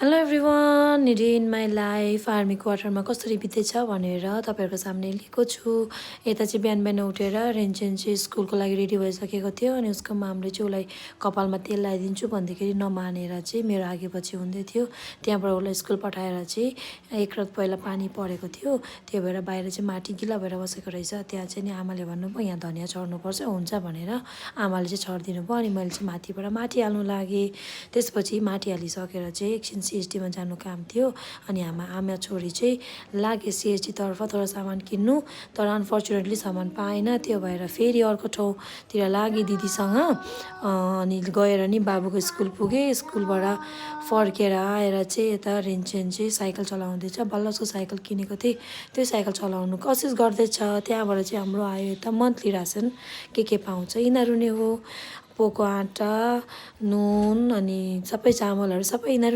Hello everyone, day in my life army क्वार्टरमा कसरी बितेछ भनेर तपाईँहरूको सामने लिएको छु। यता चाहिँ बिहान बिहान उठेर रेन्चेन चाहिँ स्कुलको लागि रेडी भइसकेको थियो अनि उसको मामले चाहिँ उसलाई कपालमा तेल लगाइदिन्छु भन्दाखेरि नमानेर चाहिँ मेरो आगे पछि हुँदै थियो। त्यहाँबाट उसलाई स्कुल पठाएर चाहिँ एक रात पहिला पानी परेको थियो, त्यही भएर बाहिर चाहिँ माटी गिला भएर बसेको रहेछ। त्यहाँ चाहिँ नि आमाले भन्नुभयो यहाँ धनियाँ छर्नुपर्छ, हुन्छ भनेर आमाले चाहिँ छरिदिनु भयो अनि मैले चाहिँ माथिबाट माटी हाल्नु लागेँ। त्यसपछि माटी हालिसकेर चाहिँ एकछिन सिएचडीमा जानु काम थियो अनि आमा छोरी चाहिँ लागे सिएचडीतर्फ थोरै सामान किन्नु, तर अनफर्चुनेटली सामान पाएन। त्यो भएर फेरि अर्को ठाउँतिर लागे दिदीसँग अनि गएर नि बाबुको स्कुल पुगेँ। स्कुलबाट फर्केर आएर चाहिँ यता रेन्चेन चाहिँ साइकल चलाउँदैछ। बल्ल उसको साइकल किनेको थिएँ, त्यो साइकल चलाउनु कोसिस गर्दैछ। त्यहाँबाट चाहिँ हाम्रो आयो यता मन्थली रासन के पाउँछ यिनीहरू नै हो, पोको आँटा, नुन अनि सबै चामलहरू सबै यिनीहरू